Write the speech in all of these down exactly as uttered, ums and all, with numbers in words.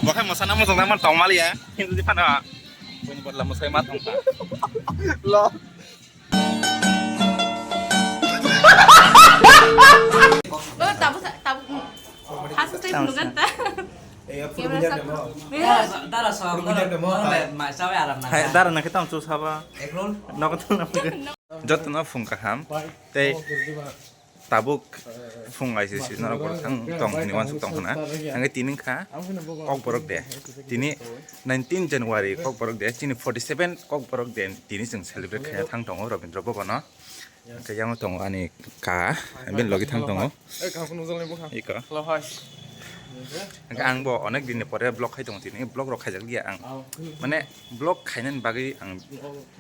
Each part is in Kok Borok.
Bokhai mwsana muchung nang man tong maliya. Hindi di phano. Buini bodla mwsai ma tong kha. Lo. Baba, tabuk sa-, tabuk, mm. Hasu tei phunukgan ta. Camera sa-, Dara, dara sa, dara, dara, ma, sawi aram na. Hai, dara na kita ang susaba. Egg roll. Nokotol na. Joto no phung kaham. Tei tabuk phung aisisi norok borok thang tong hwnwi uansuk tong khna. Hwnkhe tini wngkha Kokborok Day. Tini nineteen January Kokborok Day. Chini forty seven Kokborok Day tini chwng celebrate khaina thang tongo Rabindra Bhabano. Hwnkhe yang tongo ani ka, bini logi thang tongo. Iko. Hwnkhe ang bo onek din ni pore vlog khai tongo tini. Vlog rok khaijak liya ang. Mane vlog khainani bagwi ang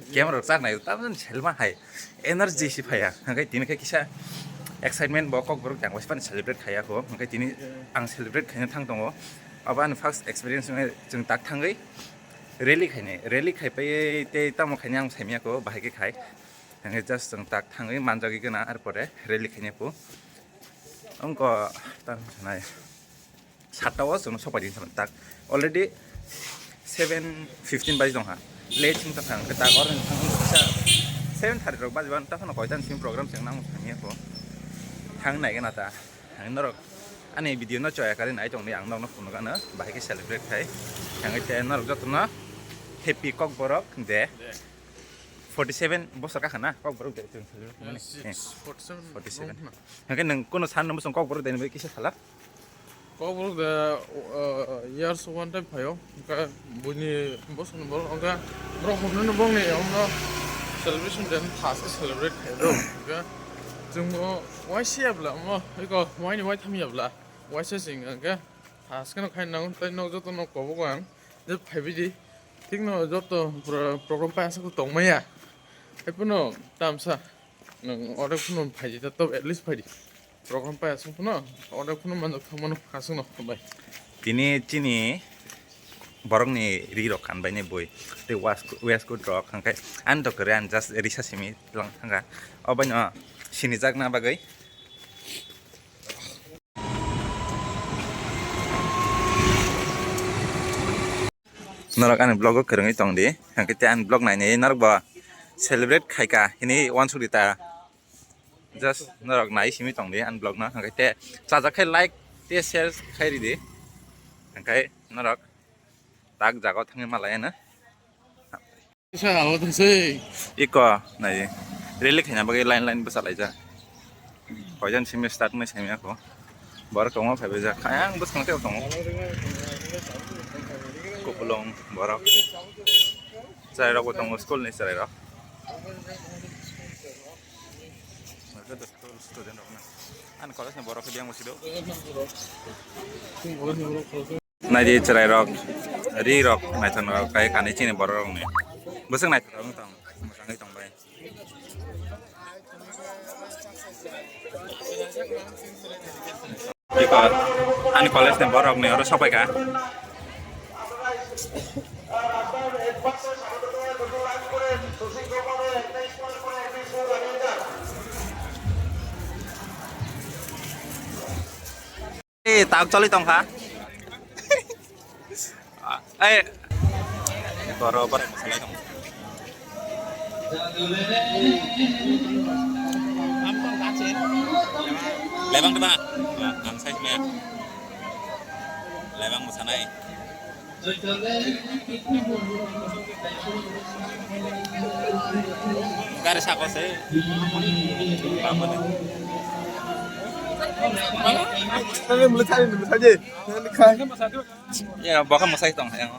camera rok chak nai, tamoni selma hai energy si phaiya. Hwnkhe tini khe kisa excitement bo Kokborok jang waisa phano celebrate khaiya kho. Hwnkhe tini ang celebrate khaina thang tongo. Abo ani first experience wngwi chwng tak thangwi rally khainai. Rally khaipai tei tamo khainai ang saimanya kho, bahai khe khai. Hwnkhe just chwng tak thangwi manjagwi gana, ar pore rally khainai kho. Wngkha tamo sanai. Satta o chwng sokpai di hinwi tak. Already seven fifteen baji tongkha. Late wngkha, hwnkhe tak oro wngkha seven thirty rok baji ban, ta phano koitan simi program chwng nang thangya kho. Thang nai gana ta. Ang norok ani video no choya kari nai tongdi, ang norokno phunukgano bahai khe celebrate khai. Hwnkhe te norok jotono happy Kokborok Day. Forty seven bosor kakha na Kokborok Day chwng celebrate khaimani? Yes, yes. Eh, forty seven. Forty seven. Hwnkhe nwng kuno sanno bosong Kokborok Day ni bagwi kisa sala? Kokborok Day, uh, years one time phaio. Hwnkhe buini bosongni borok hwnkhe borok hwnwi bongni omono celebration day thaske celebrate khaio. Hwnkhe chwngbo waisa ya bwla omo eko waini waitham ya bwla waisa se hwnkhe thaskeno khai nango tei nok jotono kobok ang je phaibaidi thikno joto pro-, program pai aswk tongmaya. Haiphano tamsa nwng orek phano phaidi ta, to at least phaidi. Program pai aswk phano orek phano manjak thangmano aswkno bai. Tini chini borokni ri rok kanbaini bui tei was-, waistcoat rok hwnkhe ani to kwrwi, ani just risa simi tlang thangkha. Obaino sinijakna bagwi. Norok ani vlog o kwrwngwi tongdi, hwnkhe tei ani vlog nainai norok bo celebrate khaika hinwi uansukdi ta. Just norok nai simi tongdi ani vlog no, hwnkhe tei chajak khe like tei share khai ridi, hwnkhe norok tak jaga o thangwi malai ano. Kisa alo thangse. Iko nai rally khaina bagwi line line bwsa laijak. Koijan simi start nai simi ako. Borok tongo phaibaijak. Ayang bwskang tei tongo. Kupulung borok. Chwrairok bo tongo, school ni chwrairok. Student rok na. Ani college ni borok khe biyang bwswi do. Naidi chwrairok, rirok naithok naithok khe kanwi chini bororokni. Bwswk naithok wng tong, mwchangwi tong bai. Ani college ni borokni oro sokphaikha. Eh, tak choli tongkha. Eh, boro, boro, mosalai tong. Lebang diba? Ang size maya. Lebang mosanai. Gari sako se. Tadi mulai tadi, mulai tadi. Ya, bahkan masai tong yang.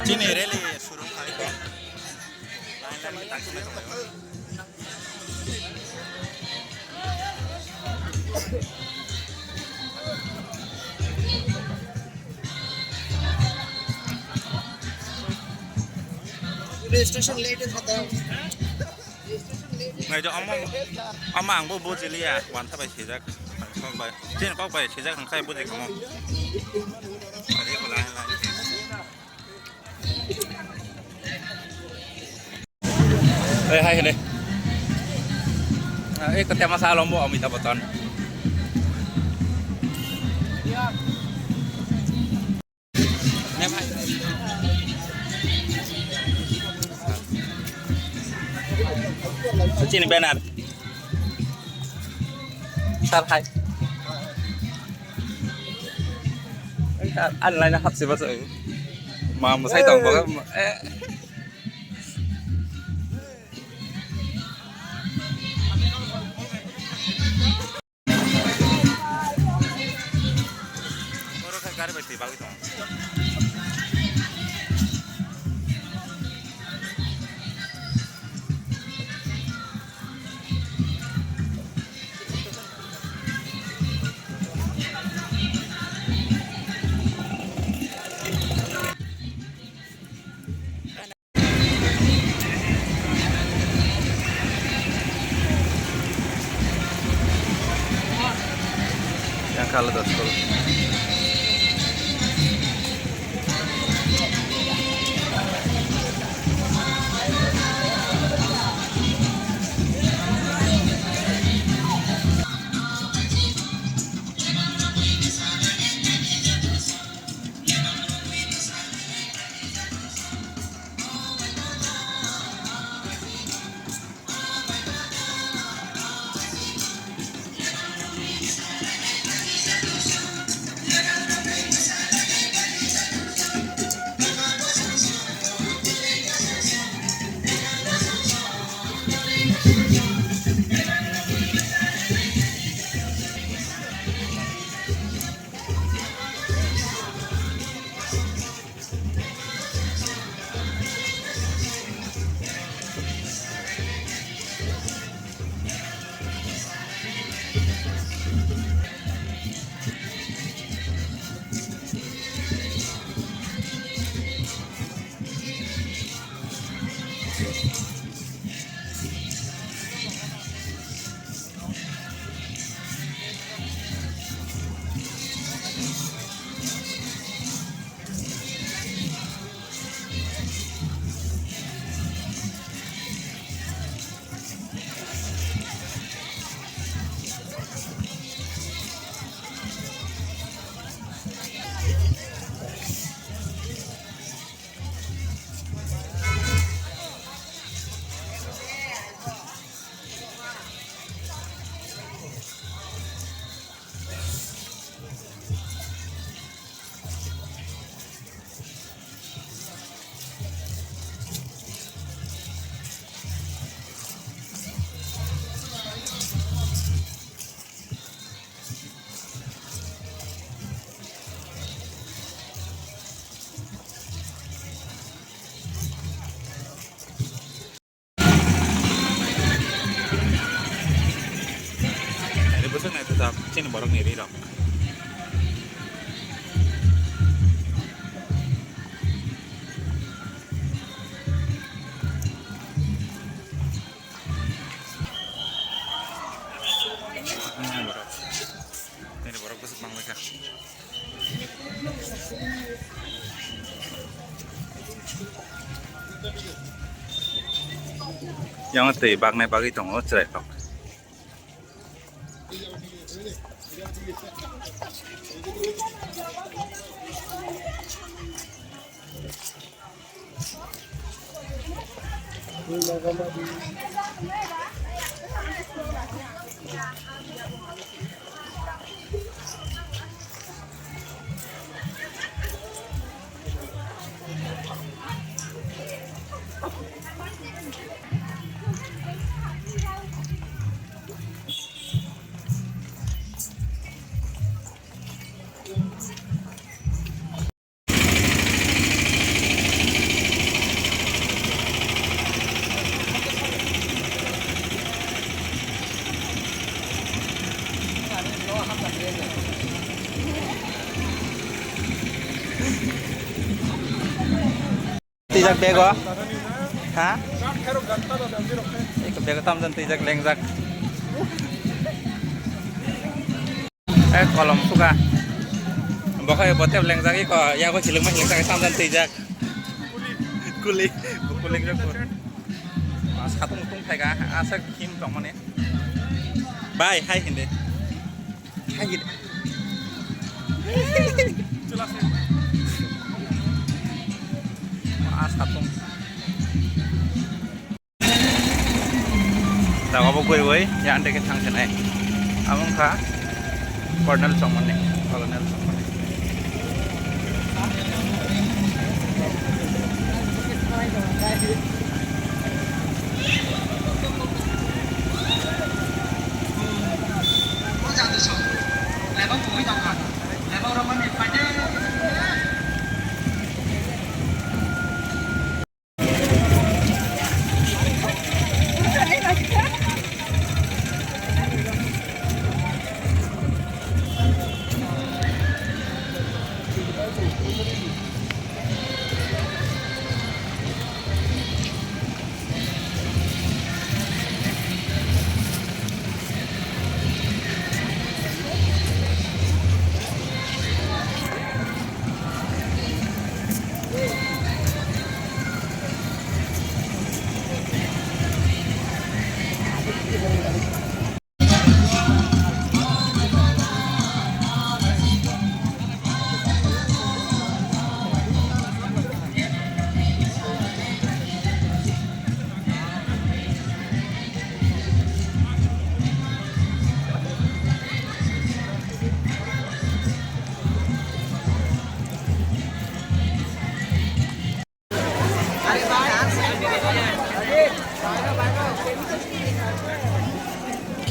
Chini rally suru khai ko. Line line tak sini. Registration late is khata. Registration late is Ngai jo, omo, omo ang bo bujiliya, wantha bai sijak, kok bai, chini kok bai sijak, ang khai buji kamo. Ari ko lai lai. Eh, hai, hene. Ah, eh, ko tema sa lombo Amitabh Bachchan. Chini banner. Sir, hai. Online na hapsi basa. Ma, masai tong, eh. Oro khe gari bai twi bagwi tongo. Yang kalah dah sekolah. Ri bwswk naithotok chini borokni rirok. Nini borok bwswk manglai kha. Yang twi baknai bagwi tongo chwrai kok. Tijak bego. Ha? Ek Bego tamjani twijak lengjak. Eh, kolom suka. Bokhai botep lengjak iko, yago chilingma hilingjak tamjani twijak. Kuli, kuli lengjak. Satung tung phaika, asa khim tongmani. Bai, hai hindi. Hai hindi. Ah, satung. Jaga bo guriwi, ya ante ke thang senai. Among kha Colonel Chongmani, Colonel Chongmani.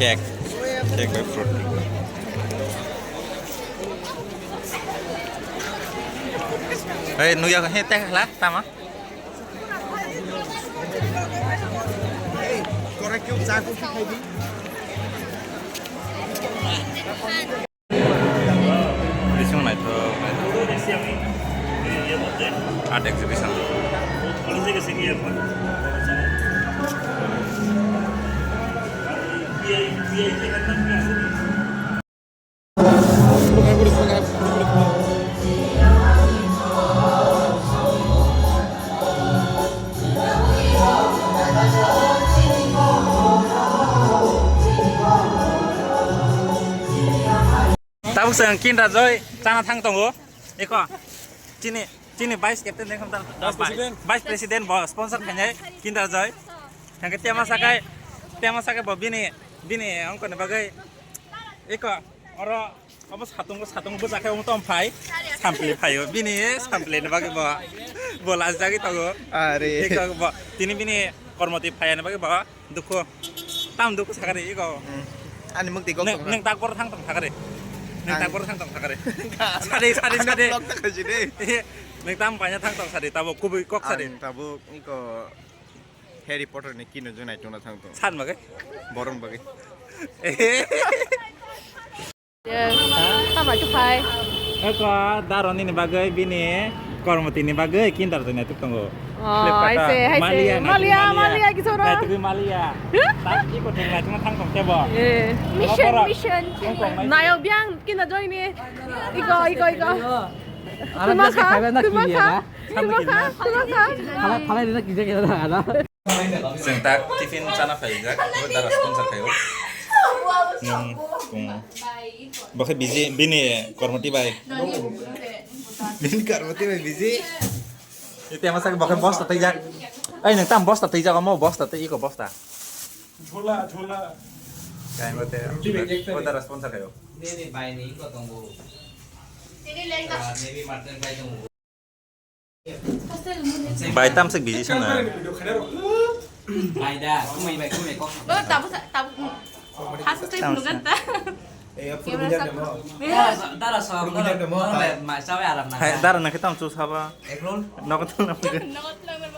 Cake. Cake by fruit. Hey, nuya, hey, teh lah, tama. Bising naithok, naithok. Art exhibition. Tabuk chwng Kinder Joy chana thang tongo. Eko chini, chini vice captain dengkham tal. Vice president. Vice president bo sponsor khainai Kinder Joy. Thangke tema sakai, tema sakai bo bini, bini ongkoni bagwi. Eko oro obo satung, satung bo jakai omo tom phai. Sampli phaio. Bini sampli ni bagwi bo, bo lajagwi tongo. Are. Eko bo tini bini kormoti phaiya ni bagwi bo. Dukhu. Tam dukhu sakari iko. Hmm. Ani mukti kok. Neng, neng tak bor thang tong sakari. Neng tak bor thang tong sakari. Sadi, sadi, sadi. Vlog ta khaji de. Neng tam paina thang tong sadi, tabo kubui kok sadi. Ang tabo iko Harry Potter ni kino jung nai chungna thang tong. San bagai. Borom bagai. Tama chupai. Eko daroni ni bagwi bini kormoti ni bagwi Kinder Joy naituk tongo. Oh, Flipkart o. Hai se, hai se. Malia, naituk Malia, Malia. Malia, kisoro. Naituk Malia. Huh? Tak iko thung naituk thang tong tebo. Eh. Mission, mission. Nayok biang Kinder Joy ni. Iko, iko, iko. Tumakha, tumakha, tumakha, tumakha. Phalai, phalai rina kija kija na. Chwng tak tiffin chana phaijak, bo dara sponsor khaio. Nwng kung. Bo khe biji, bini kormoti bai. Bini kormoti bai biji. Ite masa bo khe bosta twijak. Ai nwng tam bosta twijak, omo bosta tei iko bosta. Jhola, jhola. Kai mate. Bo dara sponsor khaio. Ne, ne, bai ni iko tongo. Tini lengka. Ah, ne bi martin bai tongo. Bai tamsik biji sana. Bai da, kumai bai, kumai kok. Oh, tabu sa, tabu. Hasu tei nugan ta. Camera sa. Dara, dara sa, dara, dara, ma, sawe aram na. Hai, dara na kitam chu saba. Egg roll? Nogot lang na. Nogot lang na.